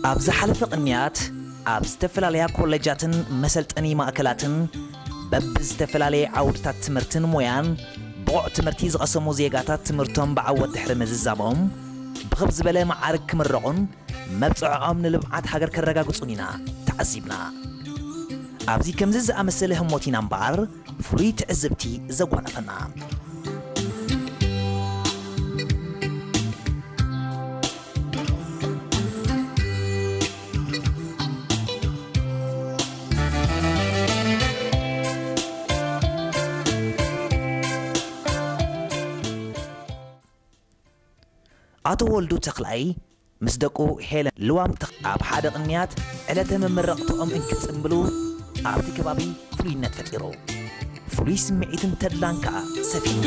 ኣብ ዝሓለፈ ቅንያት ኣብ ዝተፈላለያ ኮሌጃትን መሰልጠኒ ማእከላትን በብዝተፈላለየ ዓውድታት ትምህርትን ሞያን ብቑዕ ትምህርቲ ዝቐሰሙ ዜጋታት ትምህርቶም ብዓወት ድሕሪ ምዝዛሞም ብኽብ ዝበለ መዓርግ ክምረቑን መብጽዕኦም ንልምዓት ሃገር ከረጋግጹን ኢና ተዓዚብና። ኣብዚ ከምዚ ዝኣመሰለ ህሞት ኢና እምበኣር ፍሉይ ትዕዝብቲ ዘጓነፈና። ኣቶ ወልዱ ተኽላይ ምስ ደቁ ሄለን ልዋም ተኽ-፣ ኣብ ሓደ ቅንያት ዕለተ መመረቕትኦም እንክጽምብሉ ኣብቲ ከባቢ ፍሉይነት ፈጢሩ። ፍሉይ ስምዒትን ተድላን ከኣ ሰፊኑ።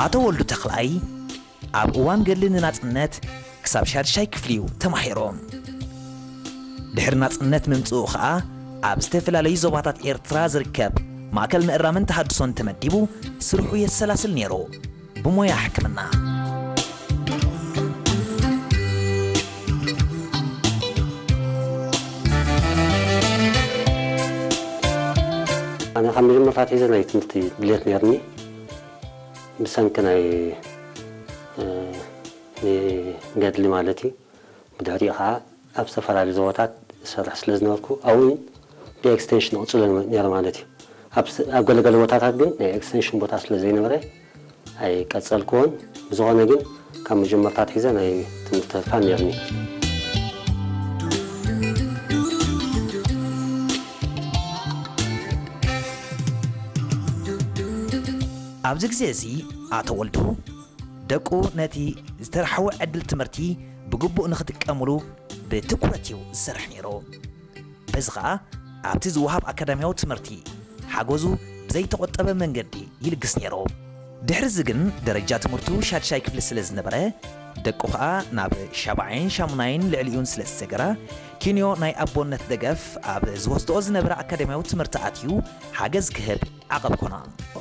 ኣቶ ወልዱ ተኽላይ ኣብ እዋን ገድሊ ንናጽነት ክሳብ ሻድሻይ ክፍሊ እዩ ተማሂሩ። ድሕሪ ናጽነት ምምጽኡ ኸኣ ኣብ ዝተፈላለዩ ዞባታት ኤርትራ ዝርከብ ማእከል ምእራምን ተሃድሶን ተመዲቡ ስርሑ የሰላስል ነይሩ። ብሞያ ሕክምና። ኣነ ካብ መጀመርታ ኣትሒዘ ናይ ትምህርቲ ድሌት ነይርኒ። ብሰንኪ ናይ፣ እ፣ ንገድሊ ማለት እዩ። ብድሕሪኡ ኸዓ ኣብ ዝተፈላለዩ ዞባታት እሰርሕ ስለ ዝነበርኩ፣ ኣብኡ እውን ብኤክስቴንሽን እቕጽሎ ነይረ ማለት እዩ። ኣብ ስ-፣ ኣብ ገለገለ ቦታታት ግን ናይ ኤክስቴንሽን ቦታ ስለ ዘይነበረ ኣይቀጸልኩዎን። ብዝኾነ ግን ካብ መጀመርታ ኣትሒዘ ናይ ትምህርቲ ህርፋን ነይርኒ። ኣብዚ ግዜ እዚ ኣቶ ወልዱ ደቁ ነቲ ዝተረሓወ ዕድል ትምህርቲ ብግቡእ ንኽጥቀሙሉ ብትኩረት እዩ ዝሰርሕ ነይሩ። በዚ ኸኣ ኣብቲ ዝወሃብ ኣካዳሚያዊ ትምህርቲ ሓገዙ ብዘይተቖጠበ መንገዲ ይልግስ ነይሩ። ድሕሪ እዚ ግን ደረጃ ትምህርቱ ሻድሻይ ክፍሊ ስለ ዝነበረ፣ ደቁ ኸኣ ናብ ሻብዓይን ሻሙናይን ልዕሊኡን ስለ ዝሰገራ፣ ኪንዮ ናይ ኣቦነት ደገፍ ኣብ ዝወስድኦ ዝነበረ ኣካዳሚያዊ ትምህርቲ ኣትዩ ሓገዝ ክህብ ዓቐብ ኮና።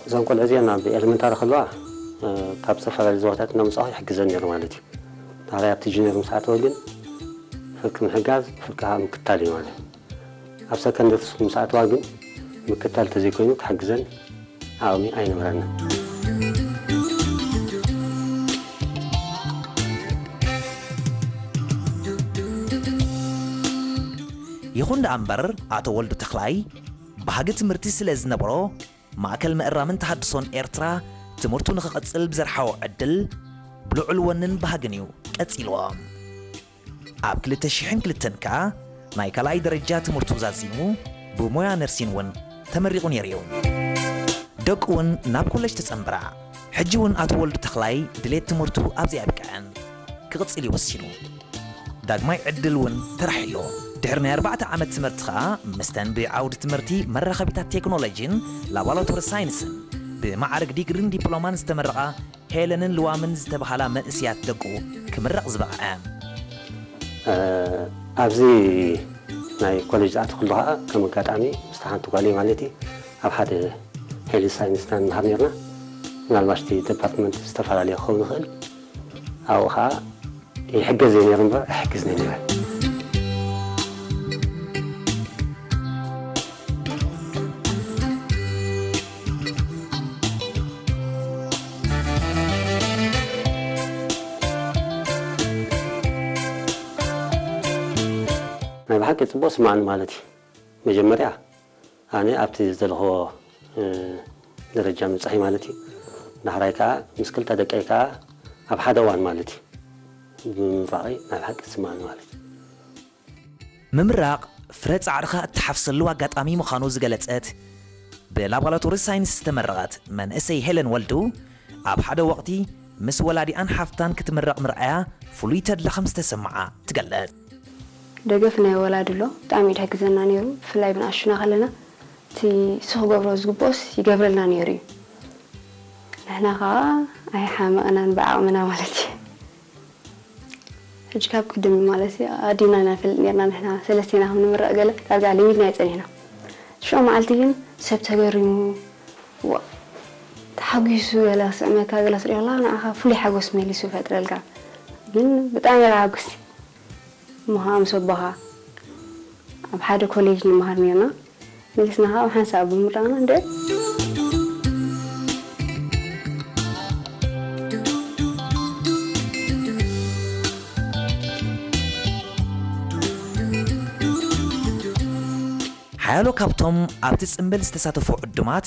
እዞም ቆልዑ እዚኦም ኣብ ኤለመንታሪ ከለዋ፣ እ፣ ካብ ዝተፈላለዩ ዞባታት እናመጻኹ ይሕግዘን ነይሩ ማለት እዩ። ናብራይ ኣብቲ ጁኒየር ምስ ኣተወ ግን ፍርቂ ምሕጋዝ፣ ፍርቂ ከዓ ምክታል እዩ ማለት እዩ። ኣብ ሰከንደሪ ስኩል ምስ ኣተዋ ግን ምክታል ተዘይኮይኑ ክሕግዘን ዓቕሚ ኣይነበረንን። ይኹን ደኣ እምበር፣ ኣቶ ወልዱ ተኽላይ ባህጊ ትምህርቲ ስለ ዝነበሮ፣ ማእከል ምእራምን ተሃድሶን ኤርትራ ትምህርቱ ንኽቕጽል ብዘርሓዎ ዕድል፣ ብልዑል ወንን ባህግን እዩ ቀጺልዎ። ኣብ ክልተ ሽሕን ክልተን ከኣ ናይ ካልኣይ ደረጃ ትምህርቱ ዛዚሙ ብሞያ ነርሲን እውን ተመሪቑ ነይሩ እዩ። ደቁ እውን ናብ ኮለጅ ተጸንበራ። ሕጂ እውን ኣቶ ወልዱ ተኽላይ ድሌት ትምህርቱ ኣብዚ ኣብቅዐን ክቕጽል እዩ ወሲኑ። ዳግማይ ዕድል እውን ተራሒሉ። ድሕሪ ናይ ኣርባዕተ ዓመት ትምህርቲ ኸኣ ምስተን ብዓውዲ ትምህርቲ መራኸቢታት ቴክኖሎጂን ላቦራቶሪ ሳይንስን ብማዕርግ ዲግሪን ዲፕሎማን ዝተመረቓ ሄለንን ልዋምን ዝተባህላ መንእስያት ደቁ ክምረቕ ዝበቕዐ። እ፣ ኣብዚ ናይ ኮሌጅ ዝኣተኹሉ ኸኣ ከም ኣጋጣሚ ምስታ ሓንቲ ጓለይ ማለት እዩ ኣብ ሓደ ሄልዝ ሳይንስ ኢና ንመሃር ነርና። ምናልባሽ እቲ ዲፓርትመንት ዝተፈላለየ ክኸውን ይኽእል። ኣብኡ ኸኣ ይሕገዝ እየ ነይሩ እምበር ኣይሕግዝን እየ ነይረ። ናይ ብሓቂ ጽቡቕ ስማዕኒ ማለት እዩ። መጀመርያ ኣነ ኣብቲ ዝደለኽዎ፣ እ፣ ደረጃ ምብጻሕይ ማለት እዩ። ዳሕራይ ከኣ ምስ ክልተ ደቀይ ከኣ ኣብ ሓደ እዋን ማለት እዩ ብምምራቐይ ናይ ብሓቂ ዝስማዕኒ ማለት እዩ። ምምራቕ ፍረ ጻዕርኻ እትሓፍሰሉ ኣጋጣሚ ምዃኑ ዝገለጸት ብላቦራቶሪ ሳይንስ ዝተመረቐት መንእሰይ ሄለን ወልዱ፣ ኣብ ሓደ ወቕቲ ምስ ወላዲኣን ሓፍታን ክትምረቕ ምርኣያ ፍሉይ ተድላ ከም ዝተሰምዓ ትገልጽ። ደገፍ ናይ ወላዲ ኣሎ፣ ብጣዕሚ እዩ ዝሕግዘና ነይሩ፣ ብፍላይ ብንኣሽቱና ከለና እቲ እሱ ክገብሮ ዝግብኦስ ይገብረልና ነይሩ እዩ። ንሕና ኸዓ ኣይሓመቕናን ብዓቕምና ማለት እዩ። ሕጂ ካብ ቅድም ማለት እዩ ኣዲና ኢና ንፈልጥ ነርና ንሕና ሰለስቴና ከም ንምረቕ ገለ ዳርጋ ለሚድና እዩ ጸኒሕና። ሽዑ መዓልቲ ግን ሰብ ተገሪሙ፣ ዋ፣ ተሓጒሱ ገለ ክስዕመካ ገለ ክትሪኦ ከለኻ ንዓኻ ፍሉይ ሓጎስ መሊሱ ይፈጥረልካ። ግን ብጣዕሚ ኢኻ ሓጉስቲ። እሞ ኸዓ ምስ ኣቦኻ ኣብ ሓደ ኮሌጅ ንመሃር ነርና። መሊስና ኸዓ ኣብ ሓንሳእ ብምርቓና እንደ ሓያሎ ካብቶም ኣብቲ ጽምብል ዝተሳተፉ ዕዱማት፣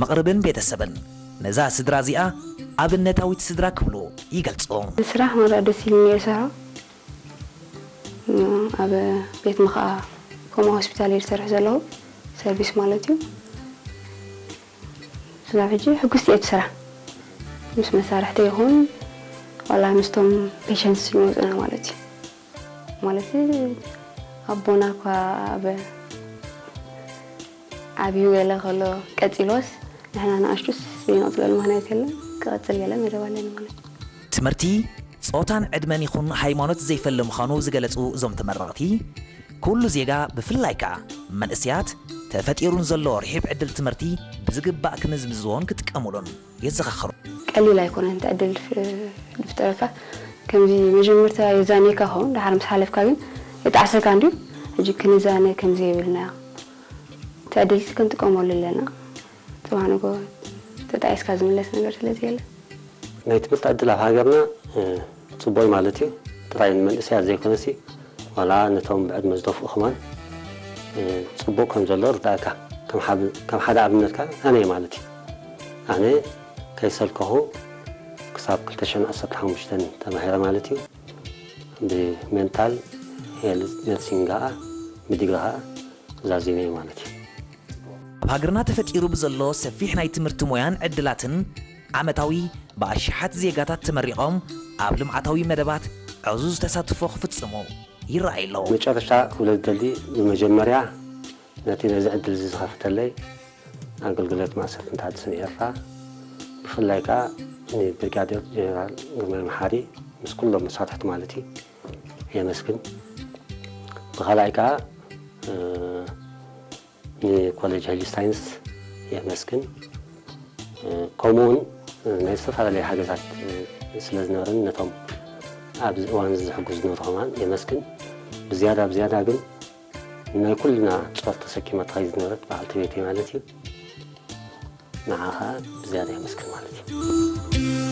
መቕርብን ቤተሰብን ነዛ ስድራ እዚኣ ኣብነታዊት ስድራ ክብሉ ይገልጹ። ስራሕ መራ ደስ ኢሉኒ እየ ዝሰርሖ። ኣብ ቤት ምኽኣ ከምኡ ሆስፒታል እየ ዝሰርሕ ዘለኹ፣ ሰርቪስ ማለት እዩ። ስጋብ ሕጂ ሕጉስቲ እየ ብስራሕ። ምስ መሳርሕተይ ይኹን ዋላ ምስቶም ፔሸንትስ ዝመፁና ማለት እዩ። ማለት ኣቦና እኳ ኣብ ዓብዩ ገለ ከሎ ቀፂሎስ ንሕና ንኣሽቱስ ዘይንቕፅለሉ ምኽንያት የለን። ክቐፅል ገለ መደብ ኣለኒ ማለት እዩ። ትምህርቲ ጾታን ዕድመን ይኹን ሃይማኖት ዘይፈሊ ምዃኑ ዝገለጹ እዞም ተመረቕቲ፣ ኩሉ ዜጋ ብፍላይ ከኣ መንእሰያት ተፈጢሩን ዘሎ ርሒብ ዕድል ትምህርቲ ብዝግባእ ክምዝምዝዎን ክጥቀሙሉን የዘኻኽሩ። ቀሊል ኣይኮነን እቲ ዕድል ድፍጠረካ። ከምዚ መጀመርታ የዛንየካ ኸውን ድሓር ምስ ሓለፍካ ግን የጣዕሰካ እንድዩ። ሕጂ ክንዛነ ከምዚ የብልና እቲ ዕድል ክንጥቀመሉ ኣለና። ጽባሕ ንጎ ተጣዒስካ ዝምለስ ነገር ስለዚ የለን። ናይ ትምህርቲ ዕድል ኣብ ሃገርና ጽቡቕ ማለት እዩ። ጥራይ ንመንእሰያት ዘይኮነሲ ዋላ ነቶም ብዕድመ ዝደፍኡ ከማን ጽቡቕ ከም ዘሎ ርዳእካ። ከም ሓደ ኣብነትካ ኣነ ማለት እዩ። ኣነ ከይሰልከኹ ክሳብ ክልተ ሽሕን ዓሰርተ ሓሙሽተን ተማሂረ ማለት እዩ። ብሜንታል ሄልዝ ነርሲንግ ከዓ ብዲግሪ ከዓ ዛዚመ ማለት እዩ። ኣብ ሃገርና ተፈጢሩ ብዘሎ ሰፊሕ ናይ ትምህርቲ ሞያን ዕድላትን ዓመታዊ ብኣሽሓት ዜጋታት ተመሪቖም ኣብ ልምዓታዊ መደባት ዕዙዝ ተሳትፎ ክፍጽሙ ይረኣዩ ኣለዉ። መጨረሻ ክብለ ዝደሊ ብመጀመርያ ነቲ ነዚ ዕድል እዚ ዝኸፈተለይ ኣገልግሎት ማእሰርትን ተሃድስን ኤርትራ ብፍላይ ከኣ ንብሪጋዴር ጀነራል ግርማይ መሓሪ ምስ ኩሎም መሳርሕቱ ማለት እዩ የመስግን። ብኻልኣይ ከኣ ንኮሌጅ ሄልዝ ሳይንስ የመስግን። ከምኡ እውን ናይ ዝተፈላለዩ ሓገዛት ስለ ዝነበረኒ ነቶም ኣብዚ እዋን እዚ ዝሕግዙ ዝነበሩ ከማን የመስግን። ብዝያዳ ብዝያዳ ግን ናይ ኩልና ጾር ተሰኪማ ትኸይድ ዝነበረት በዓልቲ ቤተይ ማለት እዩ። ንዓ ኸኣ ብዝያዳ የመስግን ማለት እዩ።